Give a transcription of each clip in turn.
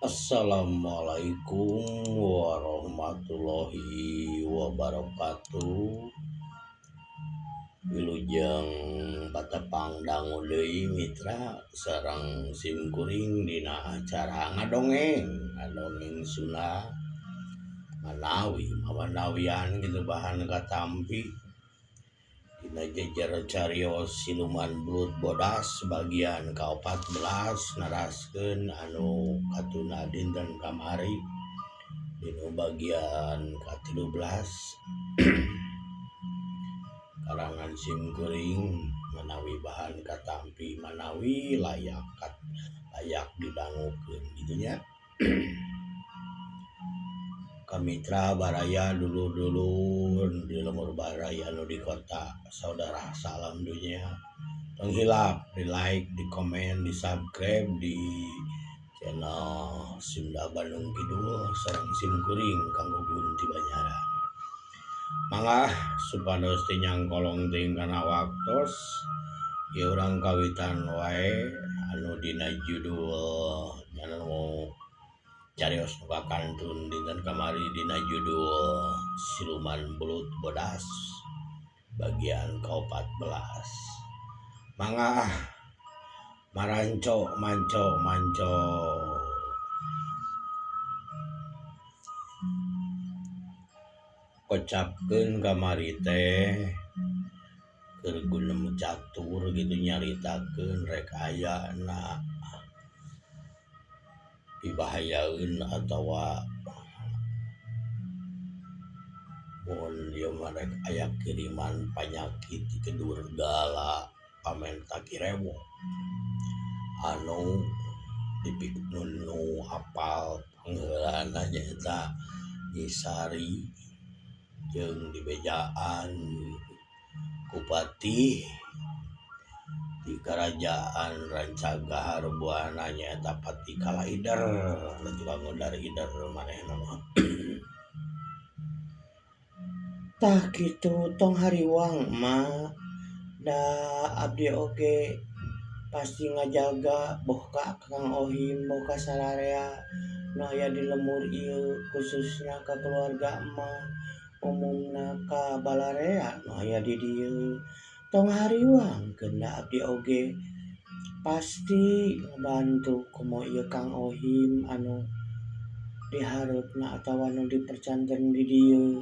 Assalamualaikum warahmatullahi wabarakatuh. Wilujeng patepang dangu deui mitra sareng sim kuring dina acara ngadongeng, ngadongeng Sunda manawi mamanawian kitu bahan katampi dina jejer carios siluman belut bodas bagian ka-14 naraskeun anu katuna dinten kamari dina bagian ka-13 karangan sim kuring manawi bahan katampi manawi layak layak didangukeun kitu nya. Kamitra baraya dulur-dulur di lembur baraya anu di kota saudara salam dunya tong hilap di like di komen di subscribe di channel Sunda Bandung Kidul sareng sim kuring Kang Gugun ti Banjaran. Mangga supados teu nyangkolong teuing kana waktos ieu urang kawitan wae anu dina judul anu carios nu kakantun dinten kamari dina judul Siluman Belut Bodas bagian ka-14. Mangga maranco manco manco. Kocapkeun kamari teh keur gunem catur kitu nyaritakeun rek aya na pibahayaeun atawa mun ieu mah rek aya kiriman panyakit ti Kedurgala pamenta Kirewo anu dipikeun nu apal pangheulana nyaeta Nyi Sari jeung dibejaan ku patih di karajaan Rancagahar Buana nyaeta Patih Kalaider tukang ngudar ider manehna mah. Tah kitu tong hariwang ma da abdi oge pasti ngajaga boh ka Kang Ohim boh ka sararea nu aya di lembur ieu khususna ka keluarga emak umumna ka balarea nu aya di dieu. Tong hariwang keun abdi oge pasti ngabantu komo ieu Kang Ohim anu dihareupna atawa nu dipercanten di dieu.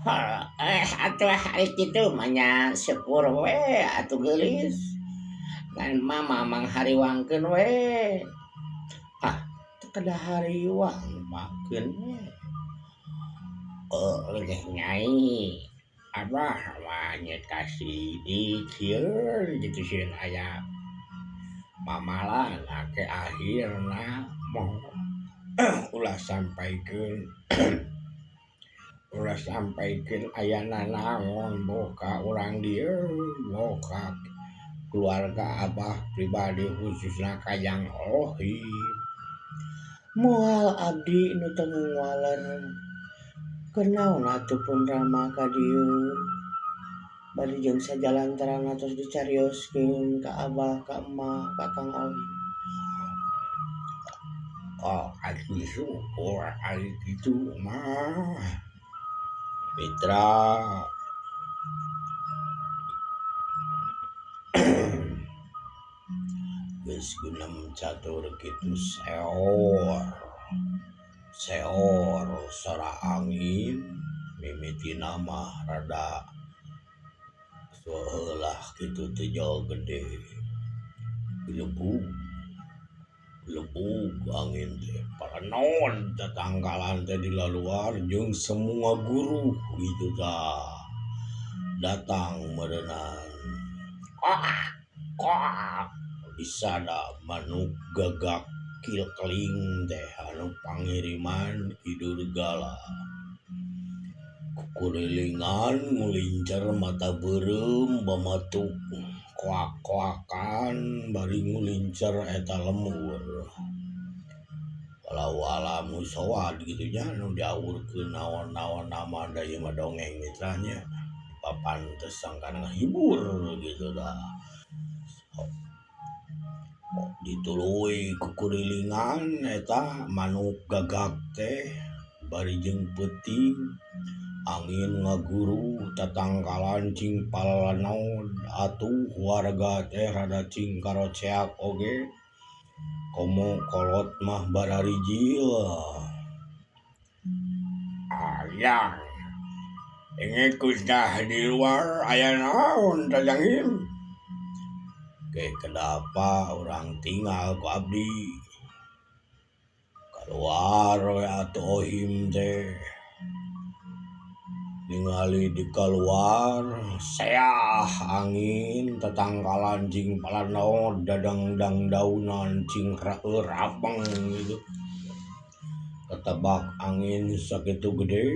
Atuh ari kitu mah nya syukur we atuh geulis. Ngan mah mamang hariwangkeun we. Ah, teu kedah hariwang makeun we. Oh, geus nyai. Abah mah nyeta sidik sieun kitu sieun aya mamalan ake akhirna moh ulah sampaikeun ulah sampaikeun ayana naon boh ka urang dieu boh ka keluarga abah pribadi khususna ka Jang Ohim. Moal abdi nu teu ngwaler. Keur naon atuh pun Rama ka dieu bari jeung sajalantaran atos dicarioskeun ka abah ka emak ka Kang Ohim. Oh, atuh syukur ari kitu mah. Mitra geus gunem catur kitu seor. Seor sora angin mimitina mah rada seuheulah kitu teh jol gede gelebug gelebug angin teh parenon tatangkalan teh di laluar jeung semua guru kitu tah datang meureunan koak koak disada manuk gagak kilkeling teh anu pangiriman Ki Durgala. Kukurilingan ngulincer mata beureum bamatuk koak-koakan bari ngulincer eta lemur. Walau alam musawad kitu nya anu diawurkeun naon-naon nama da ieu mah dongeng mitra nya papan teh sangkan ngahibur kitu tah. Dituluy kukurilingan eta manuk gagak teh bari jeung peuting angin ngaguru tatangkalan cing palalanaon atuh warga teh rada cing karoceak oge komo kolot mah bararijil. Ayang engke tah di luar aya naon tah Jang Him? Ke kenapa orang tinggal ku abdi keluar we atuh Ohim teh ningali di keluar seah angin tetangkalan cing palanaon dadangdang daunan cing rapeng gitu ketebak angin sakitu gede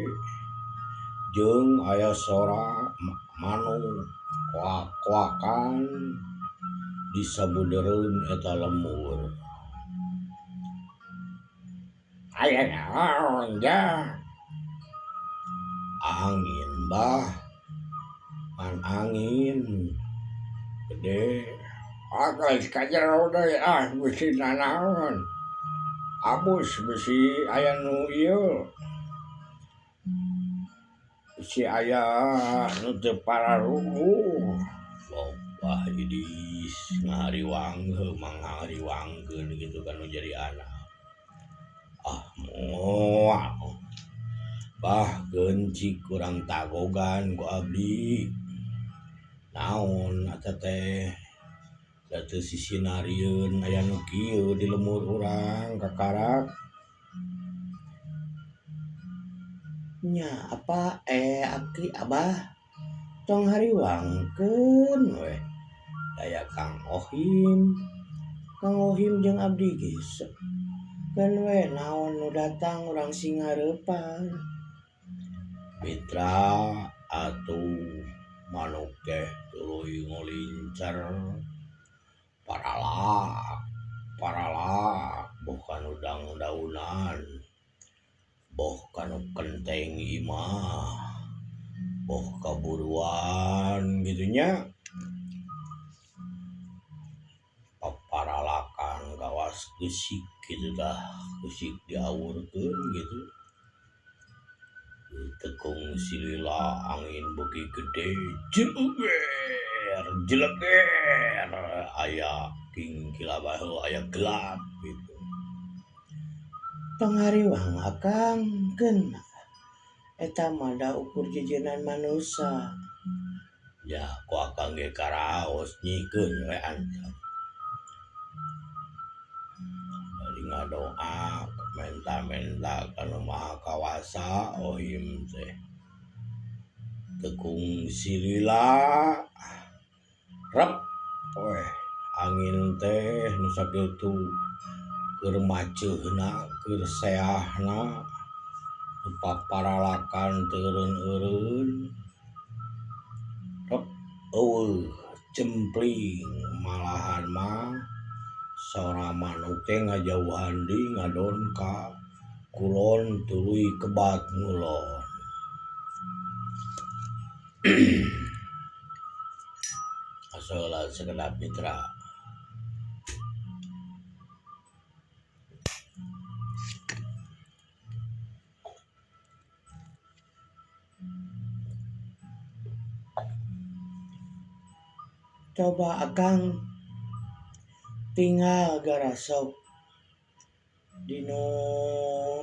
jeung aya sora manuk koak-koakan di sabudereun eta lembur. Aya naon jang? Angin bah, an angin gede. Agas kajero deui ah bisi nanaon. Abus bisi aya nu ieu. Bisi aya nu teu pararuguh. Wah idis ngariwang heuh mangariwangkeun kitu kan nu jadi anak. Ah moal. Bah geuncik kurang tagogan ku abdi. Naon eta teh? Da teu sisinarieun aya nu kieu di lemur urang kakarak. Nya apa aki abah tong hariwangkeun we. Daya Kang Ohim. Kang Ohim jeung abdi geus. Keun we naon nu datang urang sing ngarepan. Mitra atuh manuk teh tuluy ngulincar paralak paralak boh kanu dangdaunan boh kanu kenteng imah boh kaburuan kitu nya paparalakan kawas geusik kitu tah geusik diawurkeun kitu tekung silila angin beuki gede jeleger jeleger aya kingkila baheula aya gelap gitu. Tong hariwang akang keun eta mah da ukur jejeunan manusa. Ya ku akang ge karaos nyikeun we antep. Bari ngadoa menta-menta ka nu Maha Kawasa Ohim teh. Tekung silila rep weh angin teh nu sakitu keur maceuhna keur seahna paparalakan teu eureun-eureun rep eueuh cempling malahan mah sora manuk teh ngajauhan deui ngadon ka kulon tuluy kebat ngulon. Asola sekedap mitra. Coba akang tinggal garasok dinu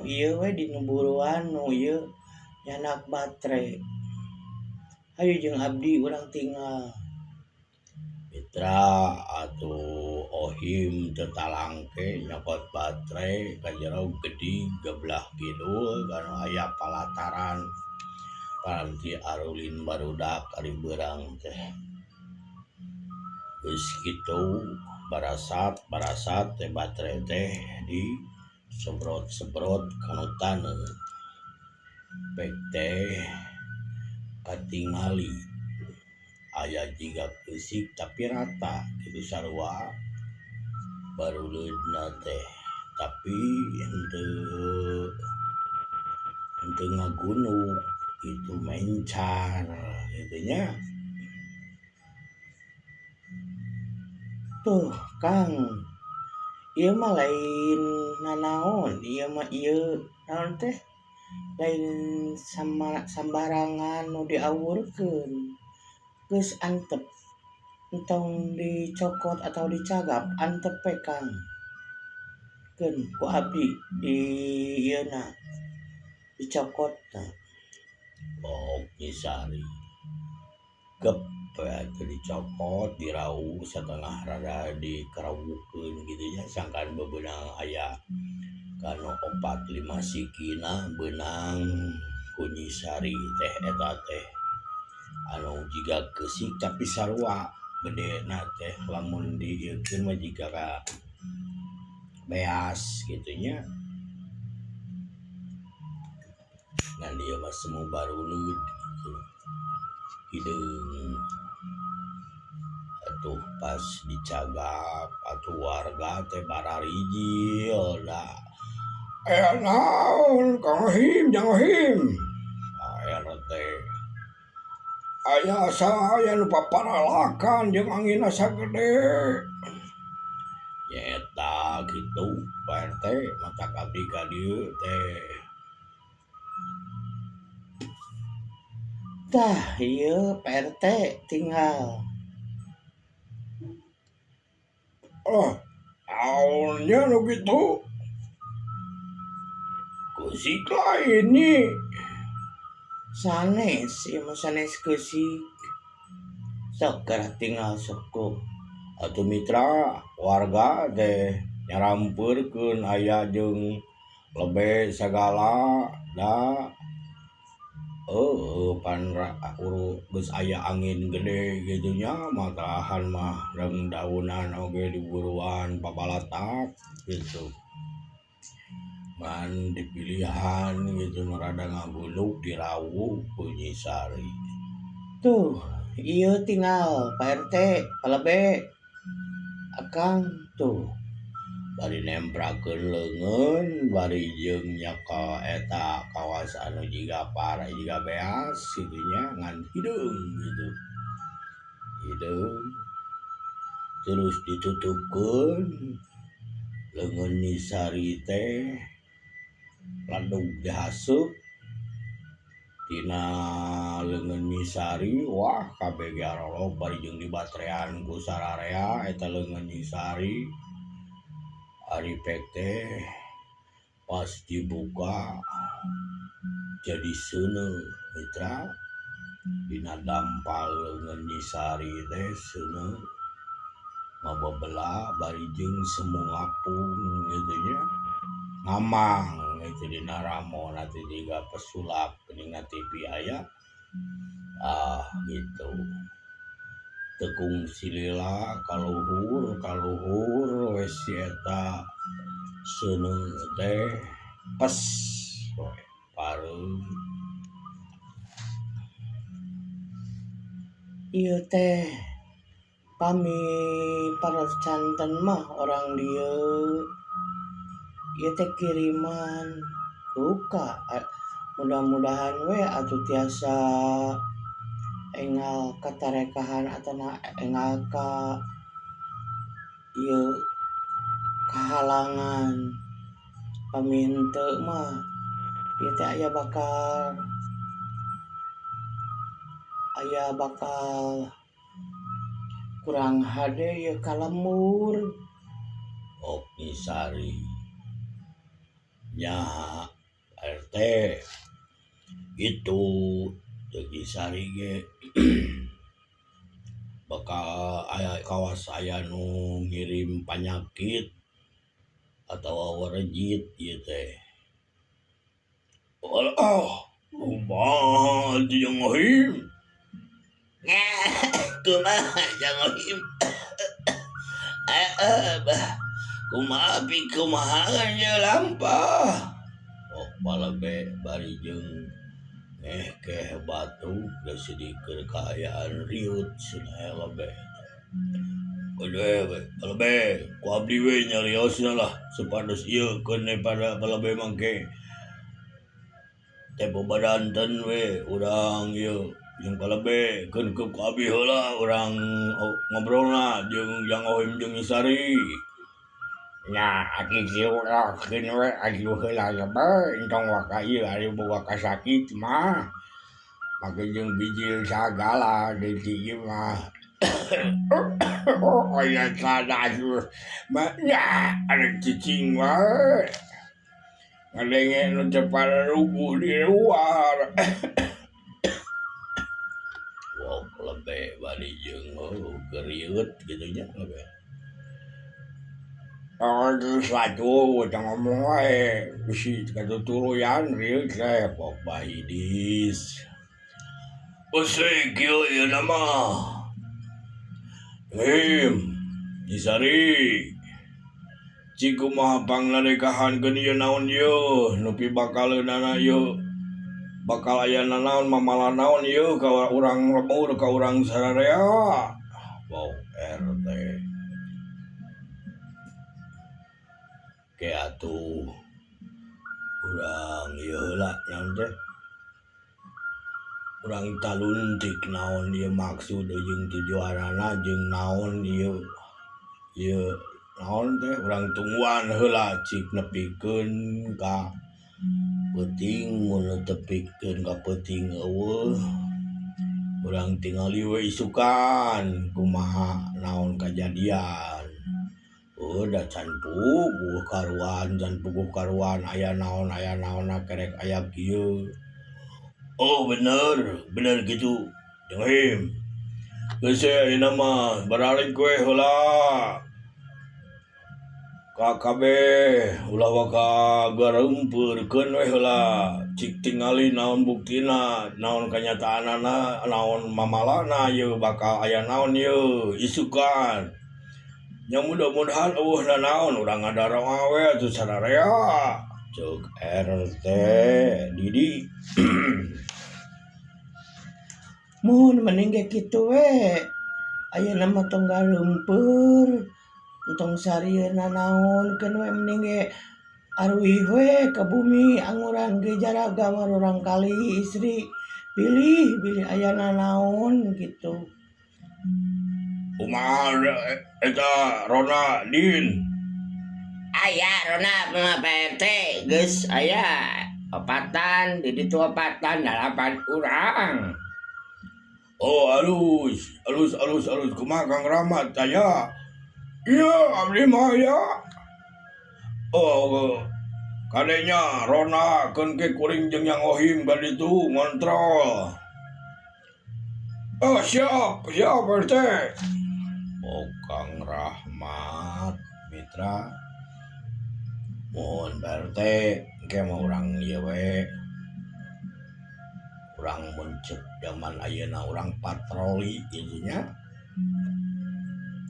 ieu we dinu buruan nu ieu nyanak batre. Hayu jeung abdi urang tinggal. Mitra atuh Ohim teu talangke nyokot batre ka jero gedig gebelah kidul kana aya palataran paranti arulin barudak ari beurang teh. Geus kitu barasat-barasat teh batre teh di sebrot-sebrot kana taneuh. Pek teh katingali aya jiga keusik tapi rata kitu sarua baruleudna teh tapi henteu ngagunuk itu mencar kitu nya. Tuh Kang Ieu mah lain nanaon, ieu mah ieu naon teh lain sama sambarangan nu diawurkeun. Geus antep entong dicokot atau dicagap antep we Kang. Keun ku abdi di ieu na dicokotna. Oh Nyi Sari gep we atuh dicokot dirauh satengah rada dikarawukeun kitu nya sangkan bebeunang aya kanu 4 5 sikina beunang ku Nyi Sari teh eta teh anu jiga keusik tapi sarua gedena teh lamun diieukeun mah jiga ka beas kitu nya. Ngan ieu mah semu baruleud kitu hideung atuh pas dicagap atuh warga teh bararijil da Aya naon Kang Ohim Jang Ohim Pak RT aya asa aya nu paparalakan jeung anginna sagede nyaeta kitu Pak RT matak abdi ka dieu teh. Tah ieu Pak RT tinggal. Oh, naon nya nu kitu? Keusik lain nyi. Sanes ieu mah sanes keusik. Sok geura tinggal sok ku. Atuh mitra warga teh nyarampeurkeun aya jeung lebe sagala da heueuh pan geus aya angin gede kitu nya matahan mah reung daunan oge diburuan pabalatak kitu. Ngan dipilihan kitu nu rada ngagulug dirawuh ku Nyi Sari. Tuh ieu tinggal Pak RT palebe Akang tuh bari nembrakeun leungeun bari jeung nyaka eta kawas anu jiga pare jiga beas kitu nya ngan hideung kitu. Hideung terus ditutupkeun leungeun Nyi Sari teh ladug dihaseup tina leungeun Nyi Sari wah kabeh ge arolog bari jeung dibatrean ku sararea eta leungeun Nyi Sari. Ari pek teh pas dibuka jadi seuneu mitra dina dampal leungeun Nyi Sari teh seuneu ngabebela bari jeung semu ngapung kitu nya ngamang itu dina ramona teh jiga pesulap geuning na TV aya ah gitu. Tekung silila kaluhur kaluhur we si eta seuneu teh pes we pareum. Ieu teh pami paracanten mah orang dieu ieu teh kiriman duka mudah-mudahan we atuh tiasa enggal katarekahan atana enggal ka ieu kahalangan pami henteu mah ieu teh aya bakal kurang hade ieu ka lembur. Oh Nyi Sari nya RT itu teu Nyi Sari ge bakal aya kawas aya nu ngirim panyakit atawa warejit ieu teh. Oh, kumaha Jang Ohim? Kumaha Jang Ohim? Kumaha pikumaha nya lampah. Oh palebe bari jeung ngehkeh batu geus dikeun kaayaan riut cenah lebe. Kudu we palebe ku abdi we nyariosna lah supados ieu keun pada palebe mangke. Teh babadanten we urang ieu jeung palebe keun ku abdi heula urang ngobrolna jeung Jang Ohim jeung Nyi Sari. Nya aki kieu we atuh heula ge bae entong waka ieu ari boga kasakit mah make jeung bijil sagala deui ti ieu mah. Aya sada atuh nya arek cicing wae ngadenge nu teu pararuguh di luar. Wok lebe bari jeung geurieut kitu nya lebe. Oh, geus atuh teu ngomong wae bisi katuturuyan rieut teh pok bahidis. Euseuk kieu ieu mah. Him, Nyisari. Cik kumaha panglarekahankeun ieu naon ieu nepi bakaleunana ieu. Bakal aya nanaon mamala naon ieu ka urang lembur ka urang sararea. Pok RT. Ke atuh urang ieu heula naon teh urang taluntik naon ieu maksud jeung tujuanana jeung naon ieu ieu naon teh urang tungguan heula cik nepikeun ka peuting mun tepikeun ka peuting eueuh urang tingali we isukan kumaha naon kajadian. Oh, da can puguh karuan, can puguh karuan aya naon kerek aya kieu. Oh bener, bener gitu. Jeung him. Geus ayeuna mah baralik we heula. Ka kabeh ulah waka gareumpeureun we heula. Cik tingali naon buktina, naon kanyataanana, naon mamalana ieu bakal aya naon ieu isukan. Nya mudah-mudahan eueuh nanaon urang ngadarong we atuh sararea. Ceuk RT Didi. Mun mending ge kitu we. Ayeuna mah tong gareumpeur, entong sarieun nanaon keun we mending ge aruih we ka bumi anguran ge jaraga marurang kali istri pilih bilih aya nanaon kitu. Kumaha eta Rona Din? Aya Rona mah Pak RT geus aya opatan di ditu opatan 8 urang. Oh alus, alus alus alus kumaha Kang Rahmat aya? Iya abdi mah aya. Oh kadenya Rona keun ke kuring jeung Yang Ohim ka ditu ngontrol. Oh siap, siap RT. Oh Kang Rahmat mitra mohon Pak RT engke mah urang ieu we urang mun ceuk jaman ayeuna urang patroli kitu nya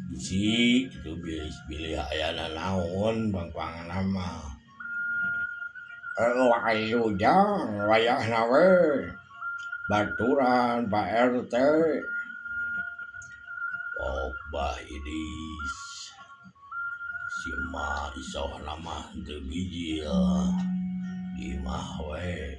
bisi kitu bilih aya nanaon pangpanganna mah. Ayo jang wayahna we baturan Pak RT. Pok bah idis si ma isohna mah teu bijil di mah we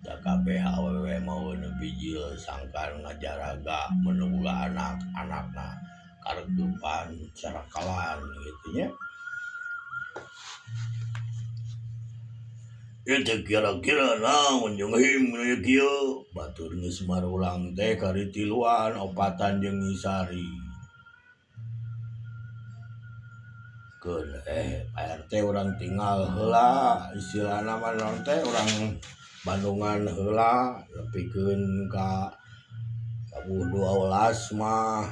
da kabeh awewe mah nu bijil sangkan ngajaraga mun boga anak-anakna karegepan carakalan kitu nya. Ieu teh kira-kira naon jeung him nu kieu batur geus marulang teh kari tiluan opatan jeung Nyisari. Keun Pak RT urang tinggal heula istilahna mah naon teh urang Bandungan heula nepikeun ka tabuh 12 mah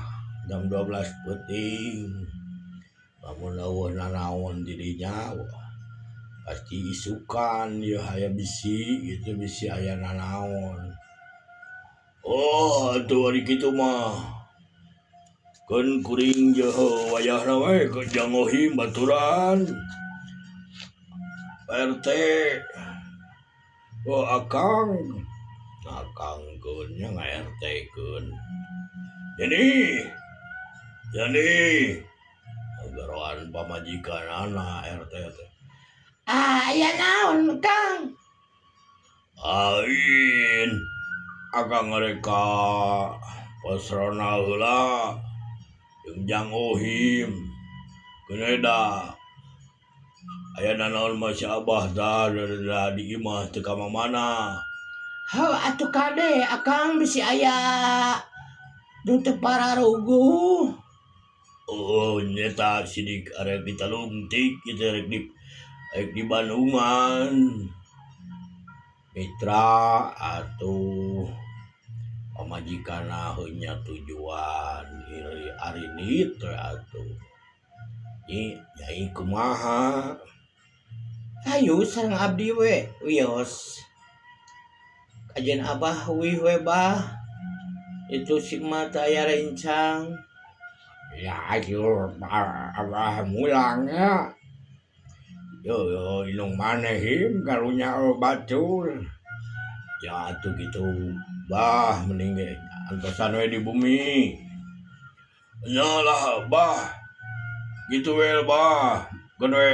jam 12 peuting lamun eueuh nanaon di dinya pasti isukan ieu aya bisi gitu bisi aya nanaon. Oh atuh ari kitu mah keun kuring jeung wayahna we jang Ohim baturan Pak RT. Oh akang, akang keun nya nga RT keun. Jadi, jadi garoan pamajikanana RT teh. Ah, aya naon Kang? Ain, akang rek ka pasrona heula jeung Jang Ohim. Keun da Aya nanaon mah si Abah tah da di imah teu ka mamana. Heuh atuh kade akang bisi aya nu teu pararuguh. Oh nyeta sidik arek ditalungtik kitu rek di rek di Bandungan. Mitra atuh pamajikanna heuh nya tujuan arinit we atuh. Nyi nyai kumaha? Hayu sareng abdi we wios. Kajeun abah uih we bah. Itu si emak teu aya rencang. Ya atuh abah mulang nya. Yo yo indung maneh him karunya batur. Ya atuh kitu bah mending ge antosan we di bumi. Nya lah bah. Kitu we bah. Keun we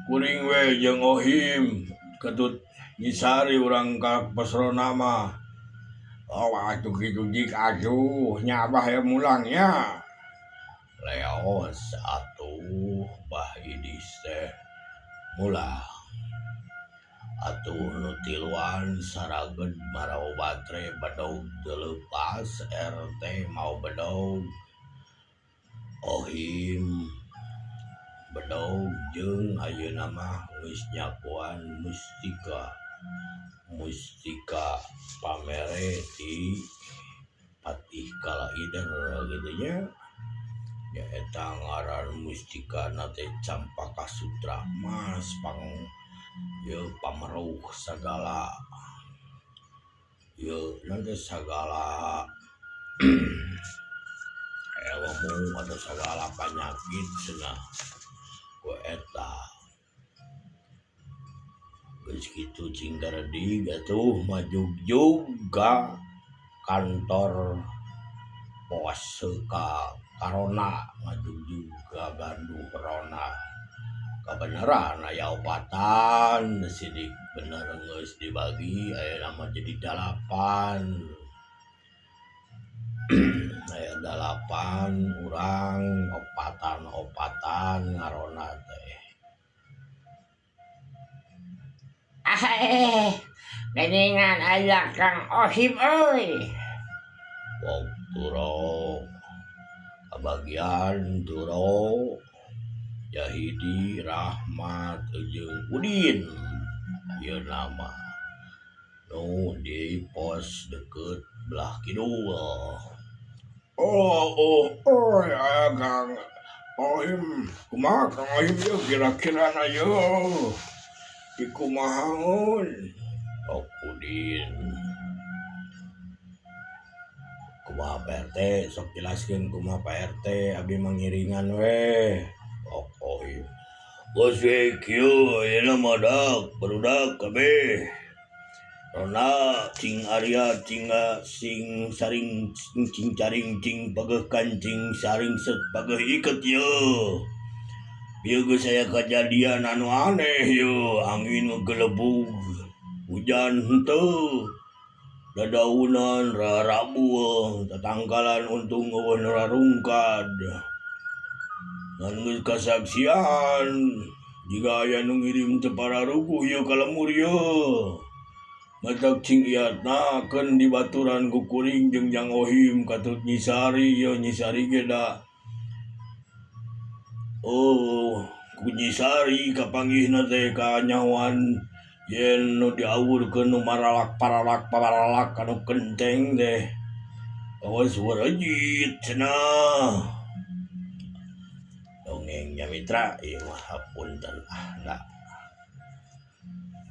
kuring we jeung Ohim ketut nyisari urang ka pesona mah. Oh atuh kitu dik atuh nya abah ye mulang nya. Leos atuh bah idis teh mulang. Atuh nu tiluan saraged marawa batre bedog teu leupas RT mau bedog Ohim bedog jeung ayeuna mah geus nyakuan mustika. Mustika pamere ti Patih Kalaider kitu nya. Nyaeta ngaran mustikana teh Campaka Sutra Mas pang ieu pameruh sagala ieu naon teh sagala ilmu atau sagala panyakit cenah ku eta. Geus kitu cing garedig atuh majugjug ka kantor pos ka Karona ngajugjug ka Gardu Rona. Kabeneran aya opatan sidik bener geus dibagi ayeuna mah jadi 8. Aya 8 urang opatan-opatan ngarona teh. Ah, geningan aya Kang Ohim euy. Wong turo kabagian turo Jahidi Rahmat jeung Udin ieu nama nu di pos deukeut belah kidul. Oh oh oh aya Kang Ohim kumaha Kang Ohim ieu kira-kirana ieu dikumahaeun. Oh Udin kumaha Pak RT sok jelaskeun kumaha Pak RT abdi mah ngiringan we. Oh Ohim geus we kieu ayeuna mah dak barudak kabeh. Rona cing Arya cing sing saring cing caring cing pageuh kancing saring set pageuh iket yeuh. Ieu geus aya kajadian anu aneh yeuh, angin ngegelebug, hujan henteu, dadaunan rarabuh, tatangkalan untung eueuh nu rarungkad. Ngan geus kasaksian jiga aya nu ngirim teu pararuguh ieu ka lemur ieu. Matak cing iatna keun dibaturan ku kuring jeung Jang Ohim katut nyisari ieu nyisari ge da. Oh, ku nyisari kapanggihna teh kanyahoan yen nu diawurkeun nu maralak paralak paralak kanu kenteng teh. Awas warejit cenah. Dongeng nya mitra ieu mah hapunten ah da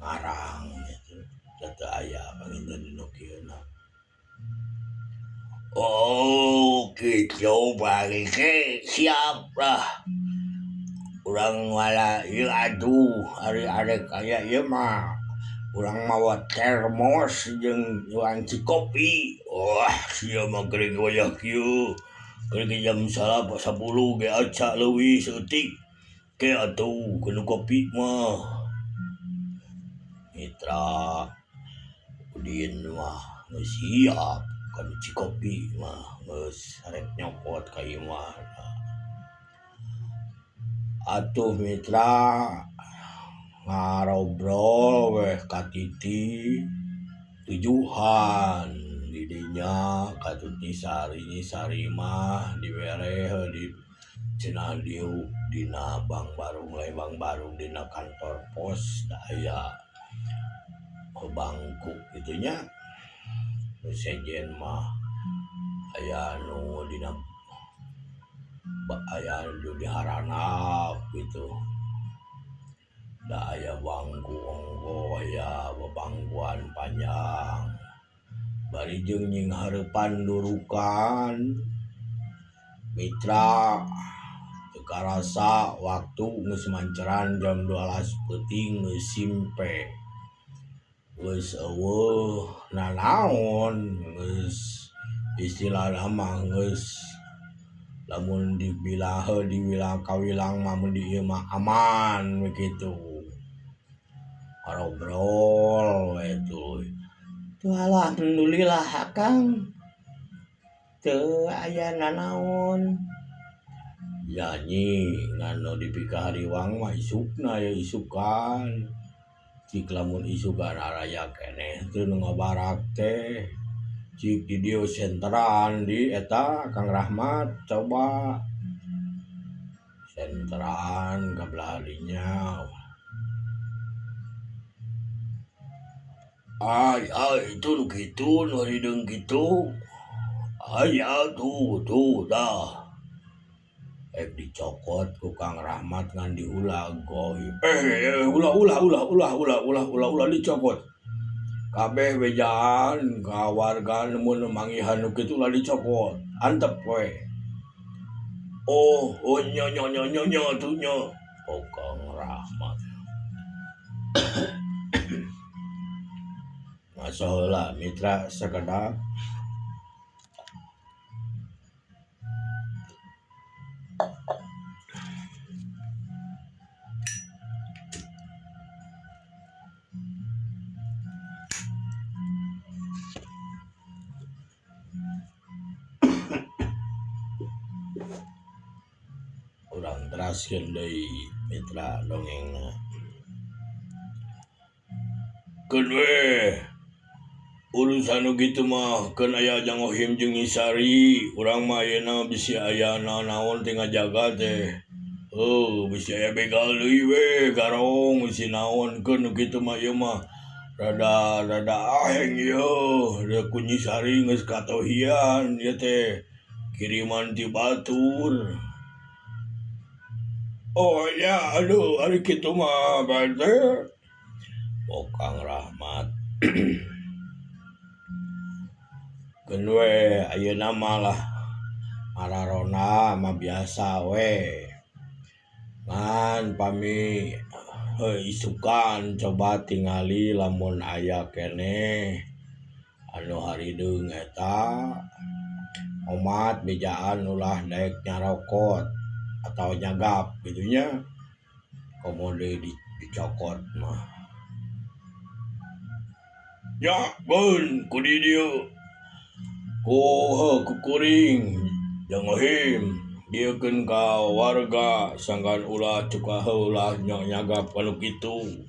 ngarang gitu. Teu aya panginten nu kieu na. Oh, kitu balik siap lah. Urang wala ieu aduh ari arek aya ieu mah. Urang mawa termos jeung wanci kopi. Wah, sia mah geuring wayah kieu. Geuring jam 10 ge aca leuwih saeutik. Ke atuh kudu kopi mah. Mitra Udin mah geus siap kana cikopi mah geus arek nyokot ka imah. Atuh mitra Ngarobrol weh katiti tujuhan di dinya katut Nyi Sari. Nyi Sari mah diwere heuh di cenah diuk dina Bank Barung lain Bank Barung dina kantor pos da aya bangku kitu nya. Nu sejen mah aya nu dina aya nu diharanap kitu. Da aya bangku ongkoh aya babangkuan panjang bari jeung nyinghareupan durukan mitra teu karasa waktu geus manceran jam 12 peuting geus simpe geus eueuh nanaon geus istilahna mah geus lamun dibilang heuh diwilang kawilang mah mun di ieu mah aman we kitu. Ngobrol we tuluy. Tuh alhamdulillah Akang teu aya nanaon. Ya nyi ngan nu dipikahariwang mah isukna ya isukan. Cik lamun isukan araya keneh teu nu ngabarak teh. Cik di dieu senteran di eta Kang Rahmat coba senteran ka belah dinya. Ai ai itu nu kitu nu hideung kitu. Aya tuh tuh dah. Ek dicokot ku Kang Rahmat ngan diulag goib. Ulah ulah ulah ulah ulah ulah ulah ulah dicokot. Kabeh bejaan ka warga mun manggihan nu kitu ulah dicokot. Antep we. Oh, oh nya nya nya nya nya tuh nya. Oh Kang Rahmat. Ngaso heula mitra sakedap. Urang teraskeun deui mitra dongengna. Keun we urusan nu kitu mah keun aya Jang Ohim jeung Nyi Sari urang mah ayeuna bisi aya naon-naon teh ngajaga teh. Heuh bisi aya begal deui we garong bisi naon keun nu kitu mah ieu mah rada rada aheng ieu da ku Nyi Sari geus katohian ieu teh kiriman ti batur. Oh ya aduh ari kitu mah Pak RT. Oh Kang Rahmat. Keun we ayeuna mah lah mararona mah biasa we. Ngan pami isukan coba tingali lamun aya keneh anu harideung eta omat bejaan ulah daek nyarokot atau nyagap kitu nya komo deui dicokot mah. Ya keun ku di dieu ku heuh ku kuring Jang Ohim dieukeun ka warga sangkan ulah cuka ulah nyagap anu kitu.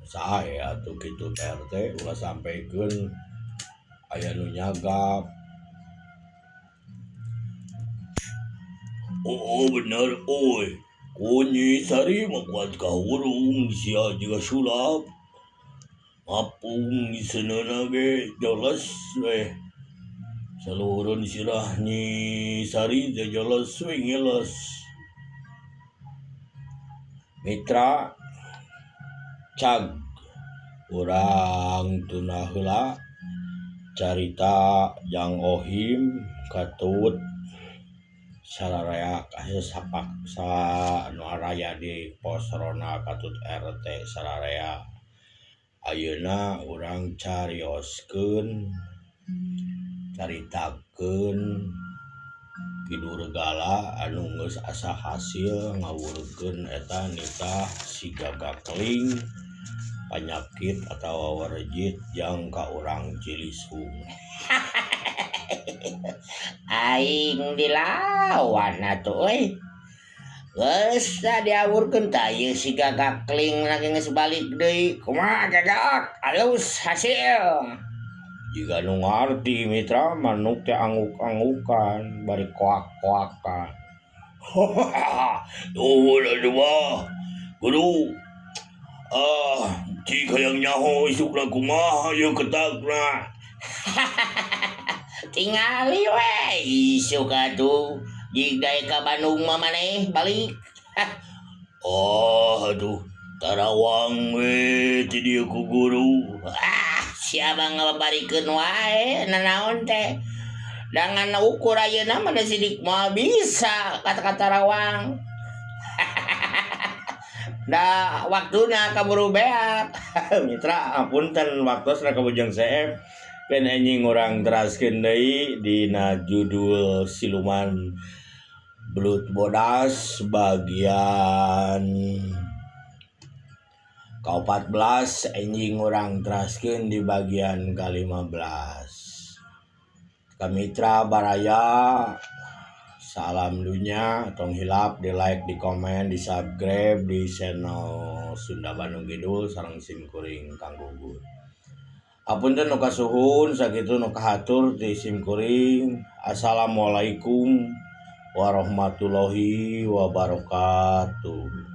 Sae atuh kitu Pak RT ulah sampeukeun aya nu nyagap. Oh, oh bener oi. Ku Nyi Sari mah kuat kahurung sia jiga sulap. Ngapung seuneuhna ge jelas we. Saluhureun sirah Nyi Sari teh jelas we ngeles. Mitra cag urang tuna heula carita Jang Ohim katut sararea asa sapak sa anu araya di pos ronda katut RT sararea. Ayeuna urang carioskeun caritakeun Ki Durgala anu geus asa hasil ngawurkeun eta nitah si gagakling panyakit atawa warejit jang ka urang Cilisung. Aing dilawan atuh euy. Geus tah diawurkeun tah ieu siga gakling lagi geus balik deui. Kumaha gagak alus hasil. Jiga nu ngarti mitra manuk teh angguk-anggukan bari koak-koakan. Nuhun atuh bah. Guru. Ah, cik hayang nyaho isukna kumaha ieu ketakna. Tingali we isuk atuh. Jig daek ka Bandung mah maneh balik. Oh, aduh, tarawang we ti dieu ku guru. Ah, siapa ngababarikeun wae nanaon teh. Dangan ukur ayeuna mah da sidik moal bisa kata-kata rawang. Da waktuna kaburu beak. Mitra apunten waktosna ka Bujang Seep keun anjing urang teraskeun deui dina judul Siluman Belut Bodas bagian ka-14 anjing urang teraskeun di bagian ka-15. Ka mitra baraya salam dunya tong hilap di like di komen di subscribe di channel Sunda Bandung Kidul sareng sim kuring Kang Gugun. Apunten nu kasuhun sakitu nu kahatur ti sim kuring. Assalamualaikum warahmatullahi wabarakatuh.